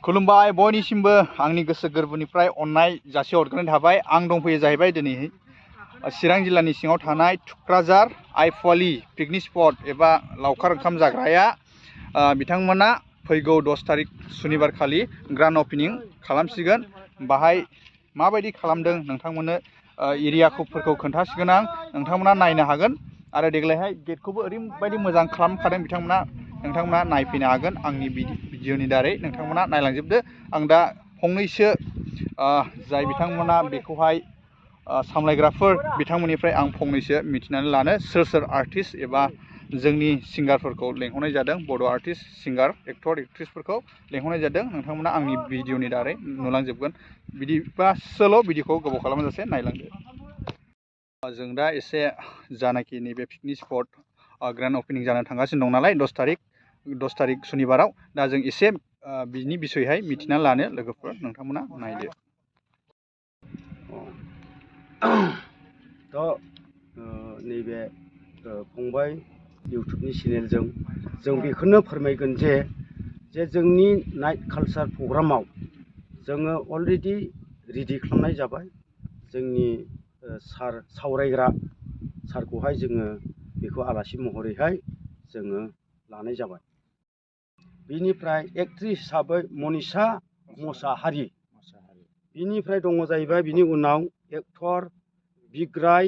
खुलुमबाय बयनिसिमबो आंनि गोसो गोरबोनिफ्राय अननाय जासिहरग्रोनाय थाबाय। आं दंफैयो जाहैबाय दिनै चिरां जिल्लानि सिङाव थानाय थुक्राझार आइपुवालि पिकनिक स्पट एबा लावखार ओंखाम जाग्राया बिथांमोना फैगौ 10 तारिख सुनिबार खालि ग्रान्ड ओपनिं खालामसिगोन। बाहाय माबायदि खालामदों नोंथांमोननो एरियाफोरखौ खोन्थासिगोन आं। नोंथांमोना नायनो हागोन आरो देग्लायहाय गेटखौबो ओरैबायदि मोजां खालामखादों नोंथांमोना नायफैनो हागोन। आंनि भिडिअनि दारै नोंथांमोना नायलांजोबदो। आं दा फंनैसो जाय बिथांमोना बेखौहाय सामलायग्राफोर बिथांमोननिफ्राय आं फंनैसो मिथिनानै लानो सोर आर्टिस्ट एबा जोंनि सिंगारफोरखौ लेंहरनाय जादों। बर' आर्टिस्ट सिंगार एक्टर एक्ट्रिसफोरखौ लेंहरनाय जादों। नोंथांमोना आंनि भिडिअनि दारै नुलांजोबगोन। बिदिबा सोल' भिडिअखौ गोबाव खालामाजासे नायलांदो। जों दा एसे जानाखि नैबे पिकनिक स्पट ग्रान्ड ओपनिं जानो थांगासिनो दं नालाय 10 तारिख सुनिबाराव। दा जों एसे बिनि बिसयहाय मिथिना लानो लोगोफोर नोंथांमोना नायदो। नैबे फंबाय इउटुबनि चेनेलजों जों बेखौनो फोरमायगोन जे जोंनि नाइट कालचार प्रग्रामाव जोङो अलरेडि रेडि खालामनाय जाबाय। जोंनि सार सावरायग्रा सारखौहाय जोङो बेखौ आलासि महरैहाय जोङो लानाय जाबाय। बिनिफ्राय एक्ट्रिस हिसाबै मनिषा मोसाहारि, बिनिफ्राय दङ जाहैबाय बिनि उनाव एक्टर बिग्राय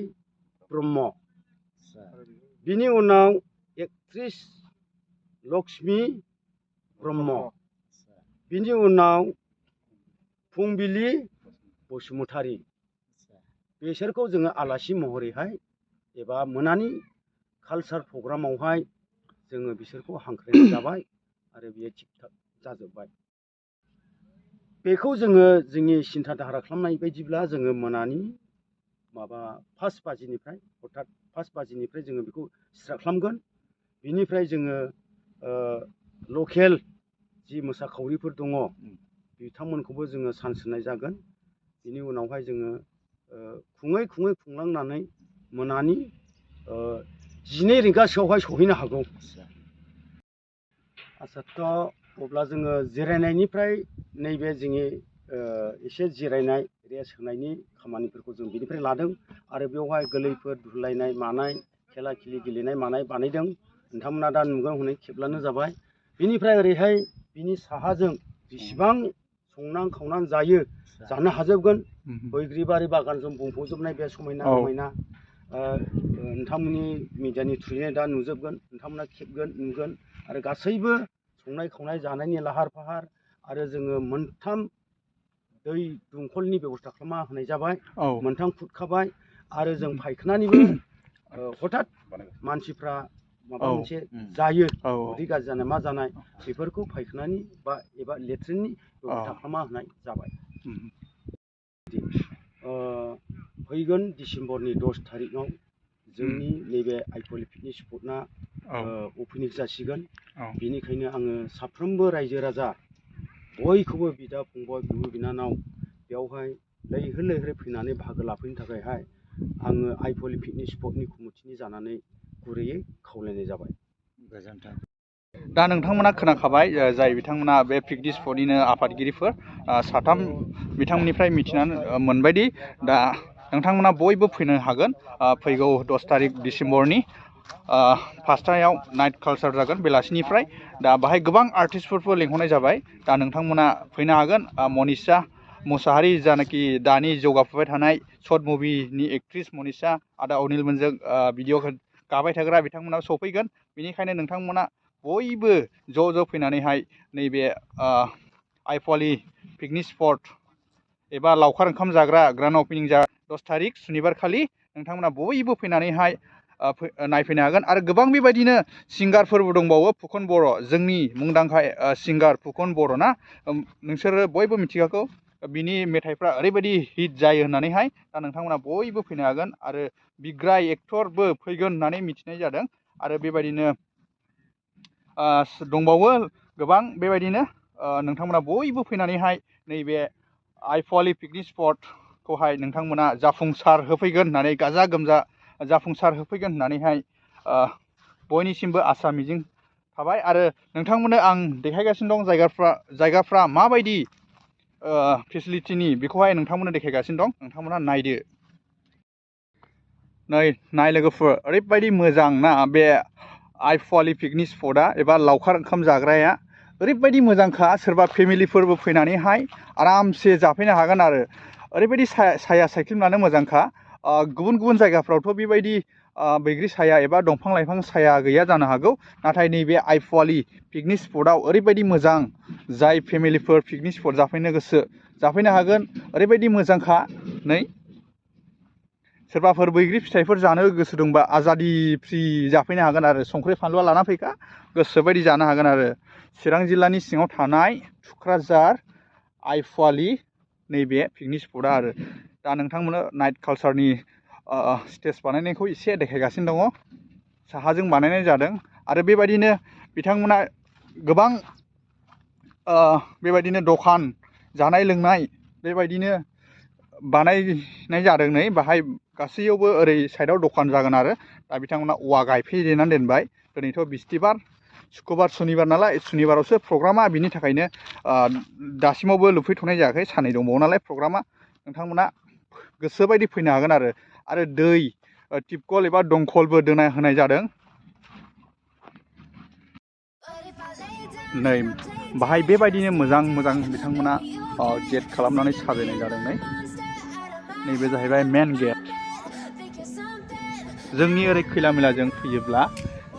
ब्रह्म, बिनि उनाव एक्ट्रिस लक्ष्मी ब्रह्म, बिनि उनाव फुंबिलि बसुमतारी। बिसोरखौ जोङो आलासि महरैहाय एबा मोनानि कालचार प्रग्रामावहाय जोङो बिसोरखौ हांख्रायनाय जाबाय आरो बियो थिग थाक जाजोब्बाय। बेखौ जोङो जोंनि सिन्था धारा खालामनाय बायदिब्ला जोङो मोनानि 5 बाजिनिफ्राय हथात 5 बाजिनिफ्राय जोङो बेखौ स्टार्ट खालामगोन। बिनिफ्राय जोङो लकेल जि मोसाखावरिफोर दङ बिथांमोनखौबो जोङो चान्स होनाय जागोन। बिनि उनावहाय जोङो खुङै खुंलांनानै मोनानि 12 रिंगासोआवहाय सहैनो हागौ। आच्चाथ' अब्ला जोङो जिरायनायनिफ्राय नैबे जोंनि एसे जिरायनाय रेस्ट होनायनि खामानिफोरखौ जों बिनिफ्राय लादों आरो बेवहाय गोरलैफोर दुरलायनाय मानाय खेला खेलि गेलेनाय मानाय बानायदों। नोंथांमोना दा नुगोन हनै खेबब्लानो जाबाय। बिनिफ्राय ओरैहाय बिनि साहाजों जेसेबां संनां खावनां जानो हाजोबगोन। बैग्रिबारि बागानजों बुंफबजोबनाय बे समायना रमायना नोंथांमोननि मिडियानि थ्रुयै दा नुजोबगोन। नोंथांमोना खेबगोन नुगोन आरो गासैबो संनाय खावनाय जानायनि लाहार फाहार आरो जोङो 3 दै दंखलनि बेब'स्था खालामना होनाय जाबाय। 3 खुरखाबाय आरो जों फायखानानिबो हथात मानसिफ्रा माबा मोनसे जायो उदै गाज्रि जानाय मा जानाय बेफोरखौ फायखानानि एबा लेट्रिननि बेब'स्था खालामना होनाय जाबाय। फैगोन डिसेम्बरनि 10 तारिखआव जोंनि नैबे आइपुवालि पिकनिक स्पटना ओपनिं जासिगोन। बेनिखायनो आङो साफ्रोमबो रायजो राजा बयखौबो बिदा फंबाय बिब' बिनानाव बेवहाय लैहोर फैनानै बाहागो लाफैनो थाखायहाय आङो आइपुवालि पिकनिक स्पटनि कमिटिनि जानानै गुरैयै खावलायनाय जाबाय। गोजोन्थों। दा नोंथांमोना खोनाखाबाय जाय बिथांमोना बे पिकनिक स्पटनिनो आफादगिरिफोर 3 बिथांमोननिफ्राय मिथिनानै मोनबायदि दा नोंथांमोना बयबो फैनो हागोन। फैगौ 10 तारिख डिसेम्बरनि 5थायाव नाइट कालचार जागोन बेलासिनिफ्राय। दा बाहाय गोबां आर्टिस्टफोरबो लेंहरनाय जाबाय। दा नोंथांमोना फैनो हागोन। मनिषा मोसाहारि जानाखि दानि जौगाफुबाय थानाय शर्ट मुभिनि एक्ट्रिस मनिषा आदा अनिलमोनजों भिडिअ गाबाय थाग्रा बिथांमोना सफैगोन। बेनिखायनो नोंथांमोना बयबो ज' फैनानैहाय नैबे आइपुवालि पिकनिक स्पट एबा लावखार ओंखाम जाग्रा ग्रान्ड ओपनिं 10 तारिख सुनिबार खालि नोंथांमोना बयबो फैनानैहाय नायफैनो हागोन। आरो गोबां बेबायदिनो सिंगारफोरबो दंबावो। फुकन बर' जोंनि मुंदांखा सिंगार फुकन बर' ना नोंसोरो बयबो मिथिखागौ। बिनि मेथाइफ्रा ओरैबायदि हिट जायो होननानैहाय दा नोंथांमोना बयबो फैनो हागोन। आरो बिग्राय एक्टरबो फैगोन होननानै मिथिनाय जादों। आरो बेबायदिनो दंबावो गोबां बेबायदिनो नोंथांमोना बयबो फैनानैहाय नैबे आइपुवालि पिकनिक स्पटखौहाय नोंथांमोना जाफुंसार होफैगोन होननानै गाजा गोमजा जाफुंसार होफैगोन होननानैहाय बयनिसिमबो आसा मिजिं खाबाय आरो नोंथांमोननो आं देखायगासिनो दं जायगाफ्रा माबायदि फेसिलिटिनि बेखौहाय नोंथांमोननो देखायगासिनो दं। नोंथांमोना नायदो। नाय लोगोफोर, ओरैबायदि मोजां ना बे आइपुवालि पिकनिक स्पटआ एबा लावखार ओंखाम जाग्राया ओरैबायदि मोजांखा। सोरबा फेमिलिफोरबो फैनानैहाय आरामसे जाफैनो हागोन आरो ओरैबायदि साया सायख्लुम लानो मोजांखा। गुबुन गुबुन जायगाफ्रावथ' बेबायदि बैग्रि साया एबा दंफां लाइफां साया गैया जानो हागौ, नाथाय नैबे आइपुवालि पिकनिक स्पटआव ओरैबायदि मोजां। जाय फेमिलिफोर पिकनिक स्पट जाफैनो गोसो जाफैनो हागोन। ओरैबायदि मोजांखा। नै सोरबाफोर बैग्रि फिथाइफोर जानो गोसो दंबा आजादि फ्रि जाफैनो हागोन आरो संख्रि फानलुआ लाना फैखा गोसोबायदि जानो हागोन आरो। चिरां जिल्लानि सिङाव थानाय थुक्राझार आइपुवालि नैबे पिकनिक स्पटआ आरो दा नोंथांमोननो नाइट कालचारनि स्टेज बानायनायखौ एसे देखायगासिनो दङ। साहाजों बानायनाय जादों आरो बेबायदिनो बिथांमोना गोबां बेबायदिनो दखान जानाय लोंनाय बेबायदिनो बानायनाय जादों। नै बाहाय गासैयावबो ओरै साइडआव दखान जागोन आरो दा बिथांमोना औवा गायफैदेरनानै दोनबाय। दिनैथ' बिस्थिबार, सुक्रबार, सुनिबार नालाय, सुनिबारावसो प्रग्रामा, बिनि थाखायनो दासिमावबो लुफैथ'नाय जायाखै। साननै दंबावो नालाय प्रग्रामा। नोंथांमोना गोसोबायदि फैनो हागोन आरो दै टिपकल एबा दंखलबो दोना होनाय जादों। नै बाहाय बेबायदिनो मोजां मोजां बिथांमोना गेट खालामनानै साजायनाय जादों। नैबे जाहैबाय मेन गेट। जोंनि ओरै खैला मैलाजों फैयोब्ला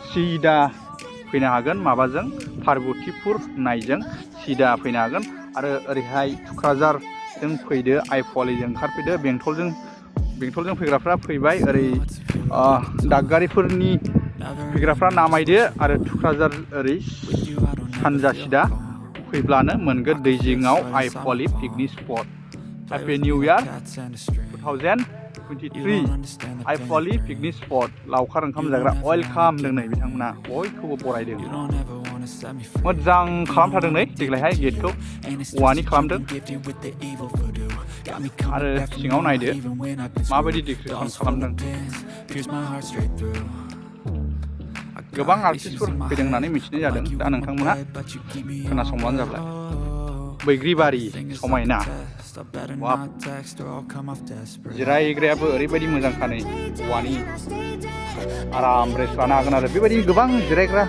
सिदा फैनो हागोन, माबाजों पार्बतीपुर होननायजों सिदा फैनो हागोन। आरो ओरैहाय थुक्राझारजों फैदो, आइपुवालिजों ओंखारफैदो, बेंटलजों फैग्राफ्रा फैबाय। ओरै दागगारिफोरनि फैग्राफ्रा नामायदो आरो थुक्राझार ओरै सानजा सिदा फैब्लानो मोनगोन दै जिङाव आइपुवालि picnic spot. Happy new year 2023 आइपुवालि पिकनिक स्पट लावखार ओंखाम जाग्रा वेलकाम होनदों। नै बिथांमोना बयखौबो बरायदों। मोजां खालामथारदों। नै देग्लायहाय गेटखौ औवानि खालामदों आरो सिङाव नायदो माबायदि डेक'रेसन खालामदों। गोबां आर्टिस्टफोर फैदों होननानै मिथिनाय जादों। दा नोंथांमोना खोनासंबानो जाबाय। बैग्रि बारि समायना, जिरायग्रायाबो ओरैबायदि मोजांखा। नै औवानि आराम रेस्ट लानो हागोन आरो बेबायदि गोबां जिरायग्रा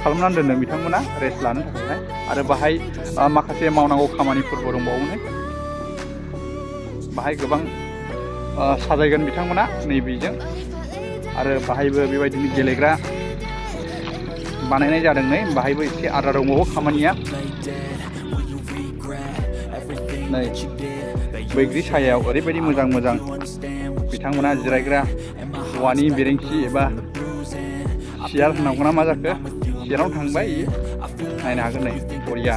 खालामनानै दोनदों बिथांमोना रेस्ट लानो थाखायहाय। आरो बाहाय माखासे मावनांगौ खामानिफोरबो दंबावो। बाहाय गोबां साजायगोन बिथांमोना नैबेजों आरो बाहायबो बेबायदिनो गेलेग्रा बानायनाय जादों। नै बाहायबो एसे आद्रा दंबावो खामानिया। नै बैग्रि सायायाव ओरैबायदि मोजां मोजां बिथांमोना जिरायग्रा औवानि बेरेंसि एबा सियार होनांगौ ना मा जाखो, सियारावनो थांबाय नायनो हागोन। नै बरिया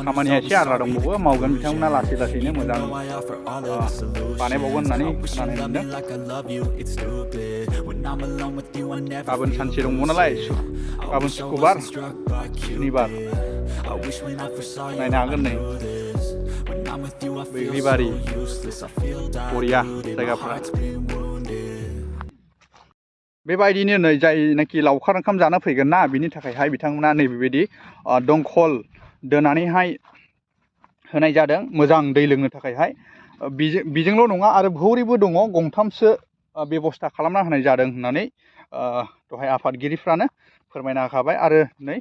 खामानिया एसे आद्रा दंबावो, मावगोन बिथांमोना लासै लासैनो मोजां बानायबावगोन होननानै खोनानो मोनदों। गाबोन सानसे दंबावो नालाय, गाबोन सुक्रबार, सुनिबार नायनो हागोन। नै बैग्रि बारि बरिया जायगाफ्रा। बेबायदिनो नै जायनाखि लावखार ओंखाम जानो फैगोन ना, बिनि थाखायहाय बिथांमोना नैबेबायदि दंखल दोनानैहाय होनाय जादों मोजां दै लोंनो थाखायहाय। बेजोंल' नङा आरो भौरिबो दङ, गंथामसो बेब'स्था खालामना होनाय जादों होननानै दहाय आफादगिरिफ्रानो फोरमायना होखाबाय। आरो नै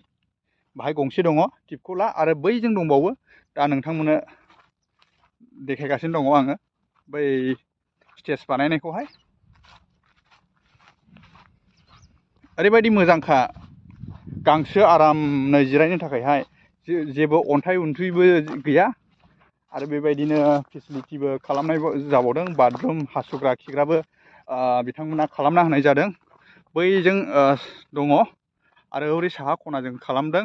बाहाय गंसे दङ टिपकला आरो बैजों दंबावो। दा नोंथांमोननो देखायगासिनो दङ आङो बै स्टेज बानायनायखौहाय। ओरैबायदि मोजांखा, गांसो आरामनो जिरायनो थाखायहाय, जेबो अन्थाइ उन्थुइबो गैया। आरो बेबायदिनो फेसिलिटिबो खालामनाय जाबावदों। बाथरुम हासुग्रा खिग्राबो बिथांमोना खालामना होनाय जादों। बैजों दङ आरो ओरै साहा खनाजों खालामदों।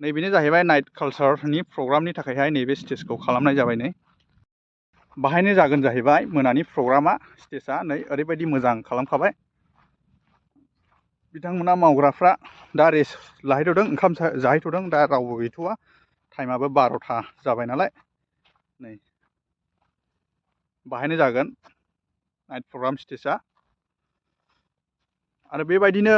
नैबेनो जाहैबाय नाइट कालचारनि प्रग्रामनि थाखायहाय नैबे स्टेजखौ खालामनाय जाबाय। नै बाहायनो जागोन जाहैबाय मोनानि प्रग्रामा। स्टेजआ नै ओरैबायदि मोजां खालामखाबाय। बिथांमोना मावग्राफ्रा दा रेस्ट लाहैथ'दों, ओंखाम जाहैथ'दों। दा रावबो गैथ'वा, टाइमाबो 12था जाबाय नालाय। नै बाहायनो जागोन नाइट प्रग्राम स्टेजआ। आरो बेबायदिनो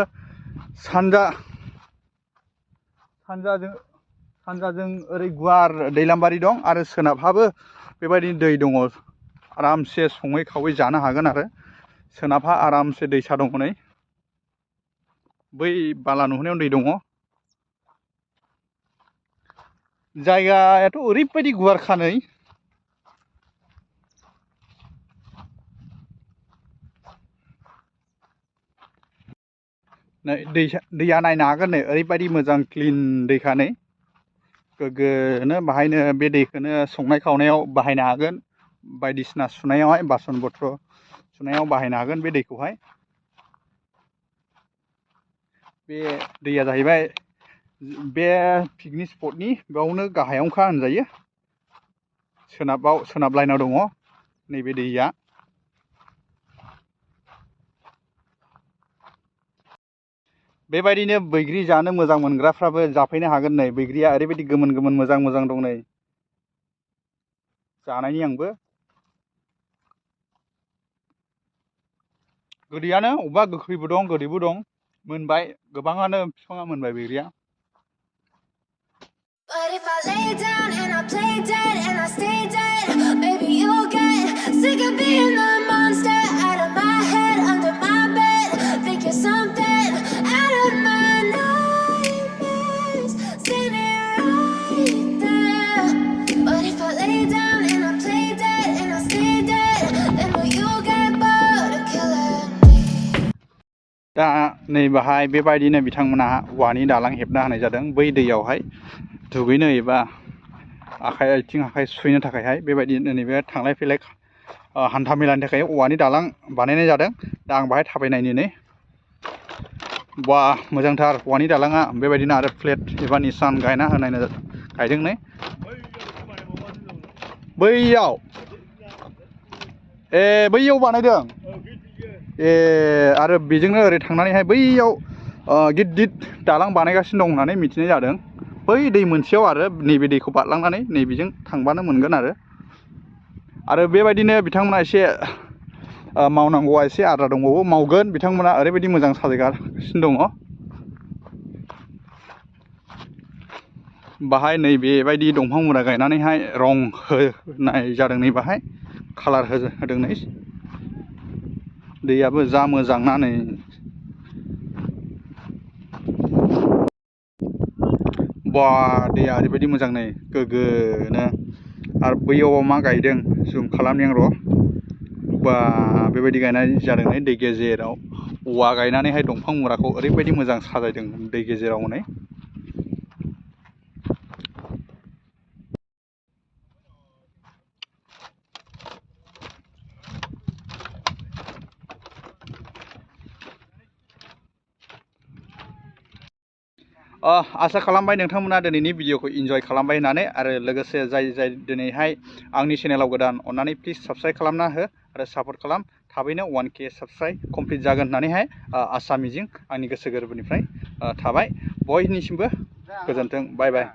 सानजाजों ओरै गुवार दैलामबारि दं आरो सोनाबहाबो बेबायदिनो दै दङ। आरामसे सङै खावै जानो हागोन आरो सोनाबहा आरामसे दैसा दङ नै बै बाला नुहुरनायाव दै दङ। जायगायाथ' ओरैबायदि गुवारखा नै दैया नायनो हागोन नै ओरैबायदि मोजां क्लिन दैखा नै गोग्गोनो बाहायनो बे दैखौनो संनाय खावनायाव बाहायनो हागोन बायदिसिना सुनायावहाय बासन बत्र सुनायाव बाहायनो हागोन बे दैखौहाय। बे दैया जाहैबाय बे पिकनिक स्पटनि बेयावनो गाहायावनोखा होनजायो। सोनाब लाइनाव दङ नैबे दैया। बेबायदिनो बैग्रि जानो मोजां मोनग्राफ्राबो जाफैनो हागोन नै बैग्रिया ओरैबायदि गोमोन गोमोन मोजां मोजां दं नै जानायनि आंबो गोदैयानो अबेबा गोखैबो दं गोदैबो दं मोनबाय गोबाङानो बिफाङा मोनबाय बैग्रिया। But if I lay down and I play dead and I stay dead, baby you'll get sick of being the monster out of my head, under my bed, think you're something out of my nightmares, standing right there. But if I lay down and I play dead and I stay dead, then will you get bored of killing me? दा नै बाहाय बेबायदिनो बिथांमोना औवानि दालां हेबना होनाय जादों बै दैयावहाय दुगैनो एबा आथिं आखाइ सुहैनो थाखायहाय बेबायदिनो नैबे थांलाय फैलाय हान्था मेलानि थाखाय औवानि दालां बानायनाय जादों। दा आं बाहाय थाबायनायनि नै बा मोजांथार औवानि दालाङा बेबायदिनो आरो प्लेट एबा निसान गायना गायदों नै बैयाव बैयाव बानायदों आरो बेजोंनो ओरै थांनानैहाय बैयाव गिदिर दालां बानायगासिनो दं होननानै मिथिनाय जादों। बै दै मोनसेयाव आरो नैबे दैखौ बारलांनानै नैबेजों थांबानो मोनगोन आरो बेबायदिनो बिथांमोना एसे मावनांगौआ एसे आद्रा दंबावो मावगोन बिथांमोना ओरैबायदि मोजां साजायगासिनो दङ। बाहाय नैबेबायदि दंफां मुरा गायनानैहाय रं होनाय जादों नै बाहाय कालार होदों नै दैयाबो जा मोजां ना नै बा दैया ओरैबायदि मोजां नै गोग्गोनो आरो बैयाव मा गायदों जुम खालामनि आं र' बा बेबायदि गायनाय जादों नै दै गेजेराव औवा गायनानैहाय दंफां मुराखौ ओरैबायदि मोजां साजायदों दै गेजेराव नै आसा खालामबाय नोंथांमोना दिनैनि भिडिअखौ इन्जय खालामबाय होननानै आरो लोगोसे जाय दिनैहाय आंनि चेनेलाव गोदान अन्नानै प्लिज साबस्क्राइब खालामना हो आरो सापर्ट खालाम थाबैनो 1K साबस्क्राइब कमप्लिट जागोन होननानैहाय आसा मिजिं आंनि गोसो गोरबोनिफ्राय थाबाय बयनिसिमबो गोजोन्थों बाय बाय।